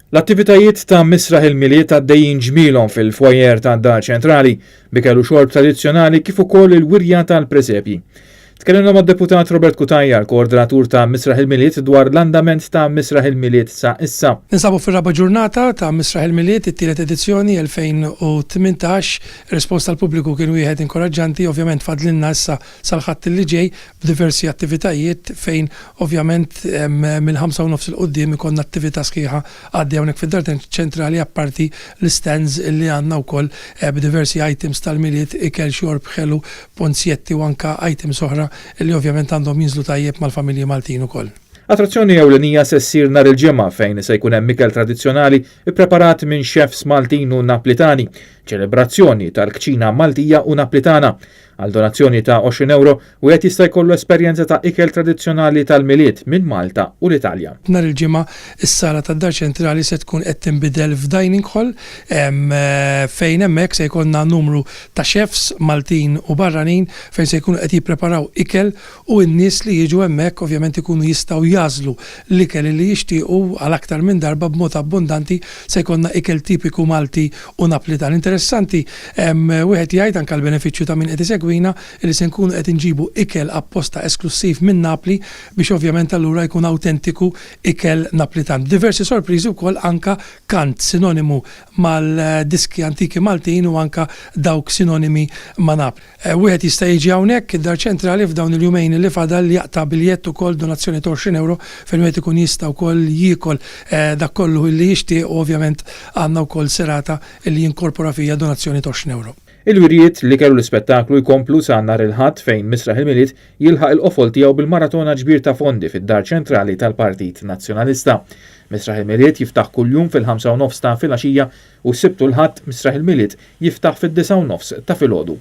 L-attivitajiet ta' Misraħ il-Milied għaddejjin ġmielhom fil-foyer tad-Dar Ċentrali, b'ikel u xorb tradizzjonali kif ukoll il-wirja tal-presepji. Tkellimna mad-Deputat Robert Cutajar, koordinatur ta' Misraħ il-Milied dwar l-andament ta' Misraħ il-Milied sa issa. Ninsabu fir-raba' ġurnata ta' Misraħ il-Milied, it-tielet edizzjoni 2018. Ir-rispons tal-pubbliku kien wieħed inkoraġġanti, ovvjament fadlilna issa sal-Ħadd li ġej b'diversi attivitajiet fejn ovvjament mill-ħamsa u nofs 'il quddiem ikollna attività sħiħa għaddejja hawnhekk fid-Dar Ċentrali apparti l-istands li għandna wkoll b'diversi items tal-Milied, ikel, xorb, ħelu, ponzjetti u anke items oħra li ovvjament għandhom jinżlu tajjeb mal-familji Maltin ukoll. Attrazzjoni ewlenija se ssir nhar il-Ġimgħa fejn se jkun hemm ikel tradizzjonali ppreparat minn chefs Maltin u Naplitani, ċelebrazzjoni tal-kċina Maltija u Naplitana. Għal donazzjoni ta' 20 ewro, wieħed jista' jkollu esperjenza ta' ikel tradizzjonali tal-Milied minn Malta u l-Italja. Nhar il-Ġimgħa, is-sala tad-Dar Ċentrali se tkun qed tinbidel f'dining hall fejn hemmhekk se jkollna numru ta' chefs Maltin u barranin fejn se jkunu qed jippreparaw ikel u n-nies li jiġu hemmhekk ovvjament ikunu jistgħu jagħżlu l-ikel li jixtiequ għal aktar minn darba b'mod abbundanti se jkollna ikel tipiku Malti u Naplitan. Interessanti wieħed jgħid anke għall-benefiċċju ta' min qed isegwina li se nkunu qed inġibu ikel apposta esklussiv minn Napli biex ovvjament allura jkun awtentiku ikel Naplitan. B'diversi sorpriżi wkoll anke kant sinonimu mal-diski antiki Maltin u anke dawk sinonimi ma' Napli. Wieħed jista' jiġi hawnhekk, id-Dar Ċentrali, f'dawn il-jumejn li fadal jaqta' biljett ukoll donazzjoni ta' 20 ewro fejn wieħed ikun jista' wkoll jiekol dak kollu li jixtieq u ovvjament għandna wkoll serata li jinkorpora fiha donazzjoni ta' 20 ewro. Il-wirjiet, l-ikel u l-ispettaklu jkomplu sa nhar il-Ħadd fejn Misraħ il-Milied jilħaq il-qofol tiegħu bil-maratona ġbir ta' fondi fid-Dar Ċentrali tal-Partit Nazzjonalista. Misraħ il-Milied jiftaħ kuljum fil-5:30 ta' filgħaxija u s-Sibt u l-Ħadd Misraħ il-Milied jiftaħ fid-9:30 ta' filgħodu.